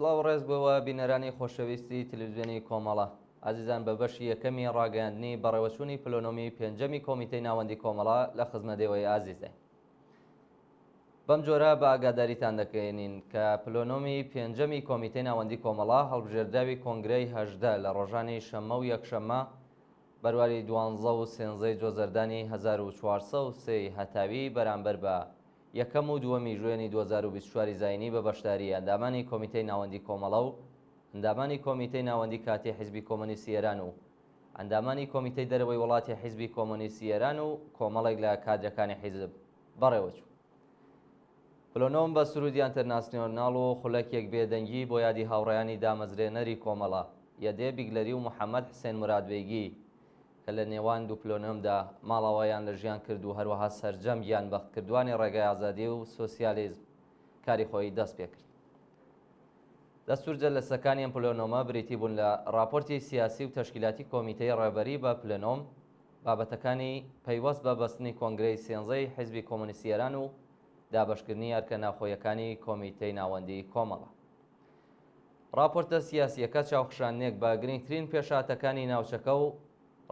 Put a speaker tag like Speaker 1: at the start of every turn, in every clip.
Speaker 1: سڵاو و ڕێز بۆ بینەرانی خۆشەویستی تلویزیۆنی کۆمەڵە. ئازیزان بە بەشی یەکەمی ڕاگەیاندنی بەڕێوەچوونی پلۆنۆمی پێنجەمی کۆمیتەی ناوەندی کۆمەڵە لە خزمەت ئێوەی ئازیزداین. بەم جۆرە بە ئاگاداریتان دەکەینین کە پلۆنۆمی پێنجەمی کۆمیتەی ناوەندی کۆمەڵە هەڵبژێردراوی کۆنگرەی 18 لە ڕۆژانی شەممە و یەکشەممە بەرواری دوانزە و سێنزەی جۆزەردانی 1403 هەتاوی بەرامبەر بە یەکەم و دووەمی ژوێنی 2024 زاینی بە بەشداری ئەندامانی کۆمیتەی ناوەندی کۆمەڵە و ئەندامانی کۆمیتەی ناوەندی کاتی حیزبی کۆمۆنیستی ئێران و ئەندامانی کۆمیتەی دەرەوەی وڵاتی حیزبی کۆمۆنیستی ئێران و کۆمەڵێک لە کادرەکانی حیزب بەڕێوەچوو. پلۆنۆم بە سروودی ئەنتەرناسیۆناڵ و خولەکێک بێدەنگی بۆ یادی هاوڕێیانی دامەزرێنەری کۆمەڵە، یەدێ بیگلەری و محەمەد حسێن مورادبەیگی کە لە نێوان دوو پلۆنۆمدا ماڵاواییان لە ژیان کرد و هەروەها سەرجەم گیانبەختکردوانی ڕێگای ئازادی و سۆسیالیزم کاری خۆی دەست پێکرد. دەستوور جەلەسەکانی ئەم پلۆنۆمە بریتی بوون لە ڕاپۆرتی سیاسی و تەشکیلاتی کۆمیتەی ڕێبەری بە پلێنۆم، بابەتەکانی پەیوەست بە بەستنی کۆنگرەی سێنزەی حیزبی کۆمۆنیستی ئێران و دابەشکردنی ئەرکە ناوخۆیەکانی کۆمیتەی ناوەندی کۆمەڵە. ڕاپۆرتە سیاسییەکە چاوخشاندنێک بە گرنگترین پێشهاتەکانی ناوچەکە و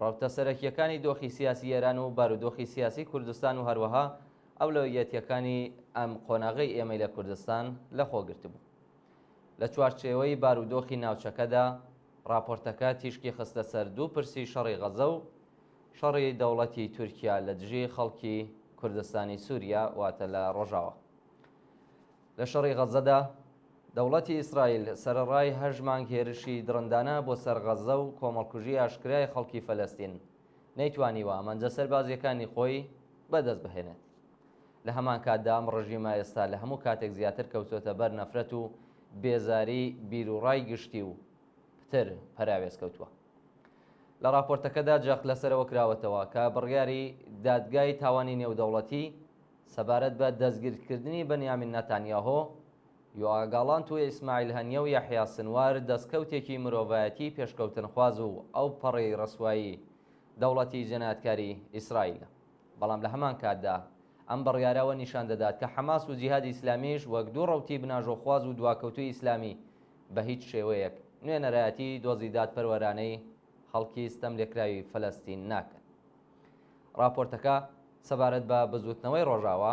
Speaker 1: ڕەوتە سەرەکییەکانی دۆخی سیاسی ئێران و بارودۆخی سیاسی کوردستان و هەروەها ئەولەویەتییەکانی ئەم قۆناغەی ئێمەی لە کوردستان لەخۆ گرتبوو. لە چوارچێوەی بارودۆخی ناوچەکەدا، ڕاپۆرتەکە تیشکی خستە سەر دوو پرسی شەڕی غەزە و شەڕی دەوڵەتی تورکیا لە دژی خەڵکی کوردستانی سووریا واتە لە ڕۆژاوا. لە شەڕی غەزەدا، دەوڵەتی ئیسرائیل سەرەڕای هەشت مانگ هێرشی دڕندانە بۆ سەر غەزە و کۆمەڵکوژی ئاشکرای خەڵکی فەلەستین، نەیتوانیوە ئامانجە سەربازییەکانی خۆی بەدەست بهێنێت. لە هەمان کاتدا ئەم ڕژیمە ئێستا لە هەموو کاتێک زیاتر کەوتۆتە بەر نەفرەت و بێزاری بیروڕای گشتی و پتر پەراوێز کەوتووە. لە ڕاپۆرتەکەدا جەخت لەسەرەوە کراوەتەوە کە بڕیاری دادگای تاوانی نێودەوڵەتی سەبارەت بە دەستگیرکردنی بنیامین نەتانیاهۆ، یۆئا گاڵانت و ئیسماعیل هەنیە و یەحیا سنوار دەستکەوتێکی مرۆڤایەتی پێشکەوتنخواز و ئەوپەڕی ڕسوایی دەوڵەتی جەنایەتکاری ئیسرائیلە. بەڵام لە هەمان کاتدا ئەم بڕیارە ئەوە نیشان دەدات کە حەماس و جیهادی ئیسلامیش وەک دوو ڕەوتی بناژۆخواز و دواکەوتووی ئیسلامی بە هیچ شێوەیەک نوێنەرایەتی دۆزی دادپەروەرانەی خەڵکی ستەملێکراوی فەلەستین ناکەن. ڕاپۆرتەکە سەبارەت بە بزووتنەوەی ڕۆژاوا،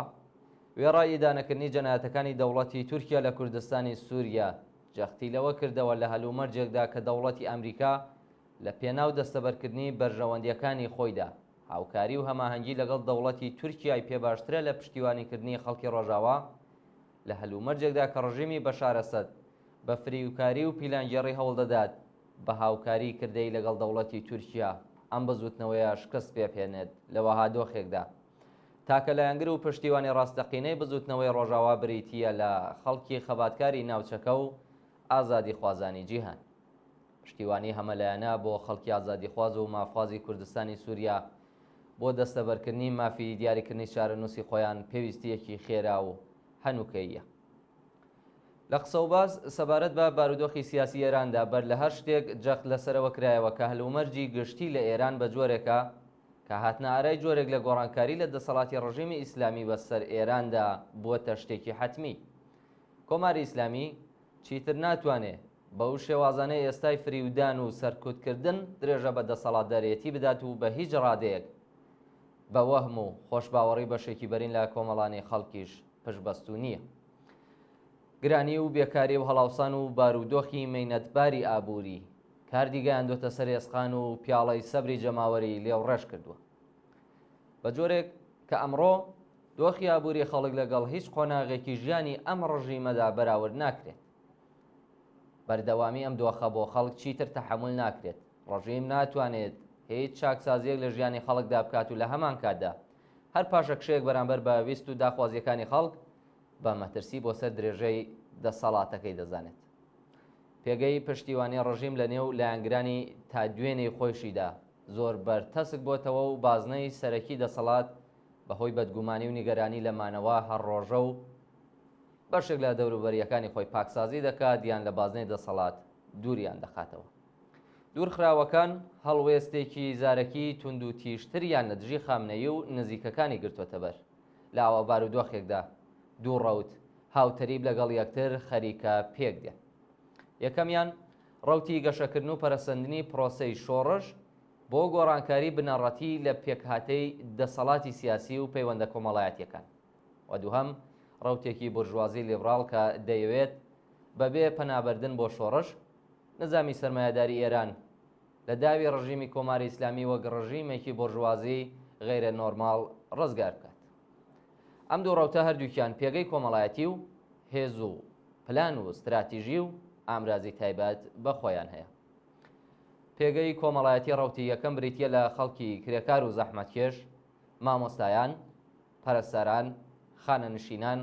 Speaker 1: وێڕای ئیدانەکردنی جەنایەتەکانی دەوڵەتی تورکیا لە کوردستانی سووریا، جەختی لەوە کردەوە لە هەلومەرجێکدا کە دەوڵەتی ئەمریکا لە پێناو دەستەبەرکردنی بەرژەوەندییەکانی خۆیدا هاوکاری و هەماهەنگی لەگەڵ دەوڵەتی تورکیای پێ باشترە لە پشتیوانیکردنی خەڵکی ڕۆژاوا لە هەلومەرجێکدا کە ڕژیمی بەشار ئەسەد بە فریوکاری و پیلانگێڕی هەوڵدەدات بە هاوکاری کردەیی لەگەڵ دەوڵەتی تورکیا ئەم بزووتنەوەیە شکست پێبهێنێت لە وەها دۆخێکدا تاکە لایەنگر و پشتیوانی ڕاستەقینەی بزووتنەوەی ڕۆژاوا بریتییە لە خەڵکی خەباتکاری ناوچەکە و ئازادیخوازانی جیهان. پشتیوانی هەمەلایەنە بۆ خەڵکی ئازادیخواز و مافخوازی کوردستانی سووریا بۆ دەستەبەرکردنی مافی دیاریکردنی چارەنووسی خۆیان پێویستییەکی خێرا و هەنووکەییە. لە قسەوباس سەبارەت بە بارودۆخی سیاسی ئێراندا بەر لە هەر شتێک جەخت لەسەرەوە کرایەوە کە هەلومەرجی گشتی لە ئێران بە جۆرێکە کە هاتنە ئارای جۆرێک لە گۆڕانکاری لە دەسەڵاتی ڕژیمی ئیسلامی بە سەر ئێراندا بووەتە شتێکی حەتمی. کۆماری ئیسلامی چیتر ناتوانێ بەو شێوازانەی ئێستای فریودان و سەرکوتکردن درێژە بە دەسەڵاتدارێتی بدات و بە هیچ ڕادەیەک بە وەهم و خۆشباوەڕی بەشێکی بەرین لە کۆمەڵانی خەڵکیش پشتبەستوو نییە. گرانی و بێکاری و هەڵاوسان و بارودۆخی مەینەتباری ئابووری، کاردی گەیاندۆتە سەر ئێسقان و پیاڵەی سەبری جەماوەری لێوڕێژ کردووە. بە جۆرێک کە ئەمڕۆ دۆخی ئابووری خەڵک لەگەڵ هیچ قۆناغێکی ژیانی ئەم ڕژیمەدا بەراورد ناکرێت. بەردەوامی ئەم دۆخە بۆ خەڵک چیتر تەحەمول ناکرێت. ڕژیم ناتوانێت هیچ چاکسازییەک لە ژیانی خەڵکدا بکات و لە هەمان کاتدا هەر پاشەکشەیەک بەرامبەر بە ویست و داخوازییەکانی خەڵک بە مەترسی بۆ سەر درێژەی دەسەڵاتەکەی دەزانێت. پێگەی پشتیوانی ڕژیم لە نێو لایەنگرانی تا دوێنێی خۆیشیدا زۆر بەرتەسک بۆتەوە و بازنەی سەرەکی دەسەڵات بە هۆی بەدگومانی و نیگەرانی لە مانەوە هەر ڕۆژە و بەشێک لە دەوروبەرییەکانی خۆی پاکسازی دەکات یان لە بازنەی دەسەڵات دووریان دەخاتەوە. دوورخراوەکان هەڵوێستێکی زارەکی توندوتیژتریان لە دژی خامنەیی و نزیکەکانی گرتۆتەبەر. لە ئاوا بارودۆخێکدا دوو ڕەوت هاوتەریب لەگەڵ یەکتر خەریکە پێک دێن. یەکەمیان، ڕەوتی گەشەکردن و پەرەسەندنی پرۆسەی شۆڕش بۆ گۆڕانکاری بنەڕەتی لە پێکهاتەی دەسەڵاتی سیاسی و پەیوەندە کۆمەڵایەتییەکان. و دووهەم، ڕەوتێکی بورژوازی لیبڕاڵ کە دەیەوێت بەبێ پەنابردن بۆ شۆڕش، نزامی سەرمایەداری ئێران لە داوی ڕژیمی کۆماری ئیسلامی وەک ڕژیمێکی بۆرژوازی غەیرە نۆرماڵ ڕزگار بکات. ئەم دوو ڕەوتە هەردووکیان پێگەی کۆمەڵایەتی و هێز و پلان و ستراتیژی و ئامرازی تایبەت بە خۆیان هەیە. پێگەی کۆمەڵایەتی ڕەوتی یەکەم بریتییە لە خەڵکی کرێکار و زەحمەتکێش، مامۆستایان، پەرستاران، خانەنشینان،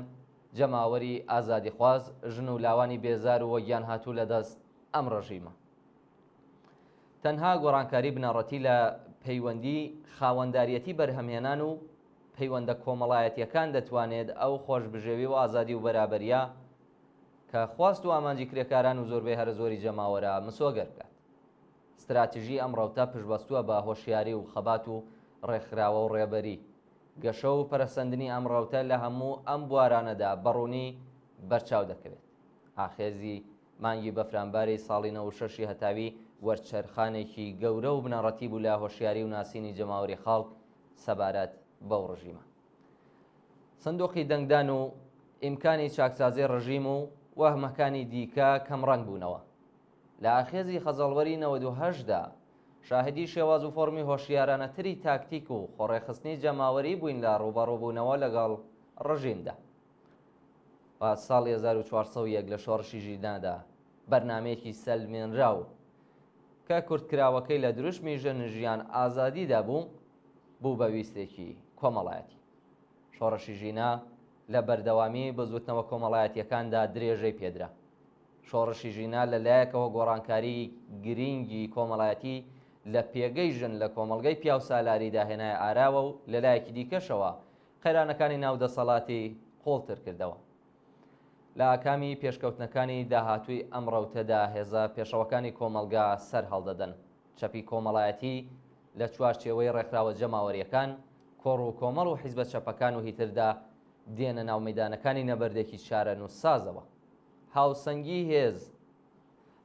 Speaker 1: جەماوەری ئازادیخواز، ژن و لاوانی بێزار و وەگیانهاتوو لە دەست ئەم ڕژیمە. تەنها گۆڕانکاری بنەڕەتی لە پەیوەندی خاوەنداریەتی بەرهەمهێنان و پەیوەندە کۆمەڵایەتیەکان دەتوانێت ئەو خۆشبژێوی و ئازادی و بەرابەریە کە خواست و ئامانجی کرێکاران و زۆربەی هەرە زۆری جەماوەرە مسۆگەر بکات. ستراتیژی ئەم ڕەوتە پشتبەستووە بە هۆشیاری و خەبات و ڕێکخراوە و ڕێبەری. گەشە و پەرەسەندنی ئەم ڕەوتە لە هەموو ئەم بوارانەدا بەڕوونی بەرچاو دەکەوێت. ئاخێزی مانگی بەفرانباری ساڵی 96 ی هەتاوی وەرچەرخانێکی گەورە و بنەڕەتی بوو لە هۆشیاری و ناسینی جەماوەری خەڵک سەبارەت بەو ڕژیمە. سندوقی دەنگدان و ئیمکانی چاکسازی ڕژیم و وەهمەکانی دیکە کەمڕەنگ بوونەوە. لە ئاخێزی خەزەڵوەری 98 دا شاهدی شێواز و فۆڕمی هۆشیارانەتری تاکتیک و خۆڕێکخستنی جەماوەری بووین لە ڕووبەڕووبوونەوە لەگەڵ ڕژیمدا. و ساڵی 1401 لە شۆڕشی ژینادا بەرنامەیەکی سەلمێنراو کە کورتکراوەکەی لە دروشمی ژن ژیان ئازادیدا بوو، بوو بە ویستێکی کۆمەڵایەتی. شۆڕشی ژینا لە بەردەوامی بزووتنەوە کۆمەڵایەتییەکاندا درێژەی پێدرا. شۆڕشی ژینا لە لایەکەوە گۆڕانکاریی گرینگی کۆمەڵایەتی لە پێگەی ژن لە کۆمەڵگەی پیاوسالاریدا هێنایە ئاراوە و لە لایەکی دیکەشەوە قەیرانەکانی ناو دەسەڵاتی قووڵتر کردەوە. لە ئاکامی پێشکەوتنەکانی داهاتووی ئەم ڕەوتەدا هێزە پێشڕەوەکانی کۆمەڵگا سەر هەڵدەدەن. چەپی کۆمەڵایەتی لە چوارچێوەی ڕێکخراوە جەماوەرییەکان، کۆڕ و کۆمەڵ و حیزبە چەپەکان و هیتردا دێنە ناو مەیدانەکانی نەبەردێکی چارەنووسسازەوە. هاوسەنگیی هێز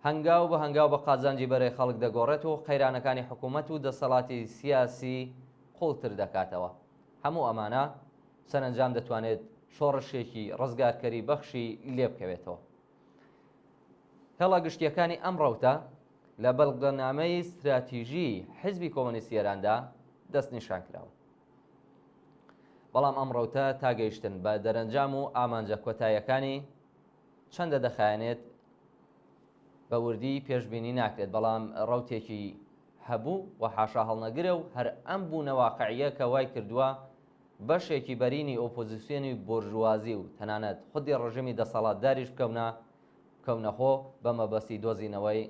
Speaker 1: هەنگاو بە هەنگاو بە قازانجی بەرەی خەڵک دەگۆڕێت و قەیرانەکانی حکوومەت و دەسەڵاتی سیاسی قووڵتر دەکاتەوە. هەموو ئەمانە سەرەنجام دەتوانێت شۆڕشێکی ڕزگارکەری بەخشی لێبکەوێتەوە. هێڵە گشتییەکانی ئەم ڕەوتە لە بەڵگەنامەی ستراتیژیی حیزبی کۆمۆنیستی ئێراندا دەستنیشان کراون. بەڵام ئەم ڕەوتە تا گەیشتن بە دەرەنجام و ئامانجە کۆتاییەکانی چەندە دەخایەنێت بە وردی پێشبینی ناکرێت، بەڵام ڕەوتێکی هەبوو و حاشاهەڵنەگرە و هەر ئەم بوونە واقعییە کە وای کردووە بەشێکی بەرینی ئۆپۆزیسیۆنی بۆرژوازی و تەنانەت خودی ڕژێمی دەسەڵاتداریش بکەونە بکەونەخۆ بە مەبەستی دۆزینەوەی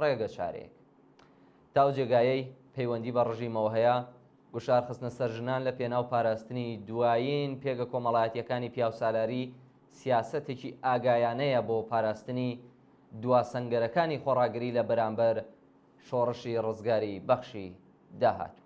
Speaker 1: ڕێگەچارەیەک. تا ئەو جێگایەی پەیوەندی بە ڕژیمەوە هەیە، گوشار خستنە سەر ژنان لە پێناو پاراستنی دوایین پێگە کۆمەڵایەتییەکانی پیاوسالاری سیاسەتێکی ئاگایانەیە بۆ پاراستنی دوا سەنگەرەکانی خۆڕاگری لە بەرامبەر شۆڕشی ڕزگاری بەخشی داهاتوو.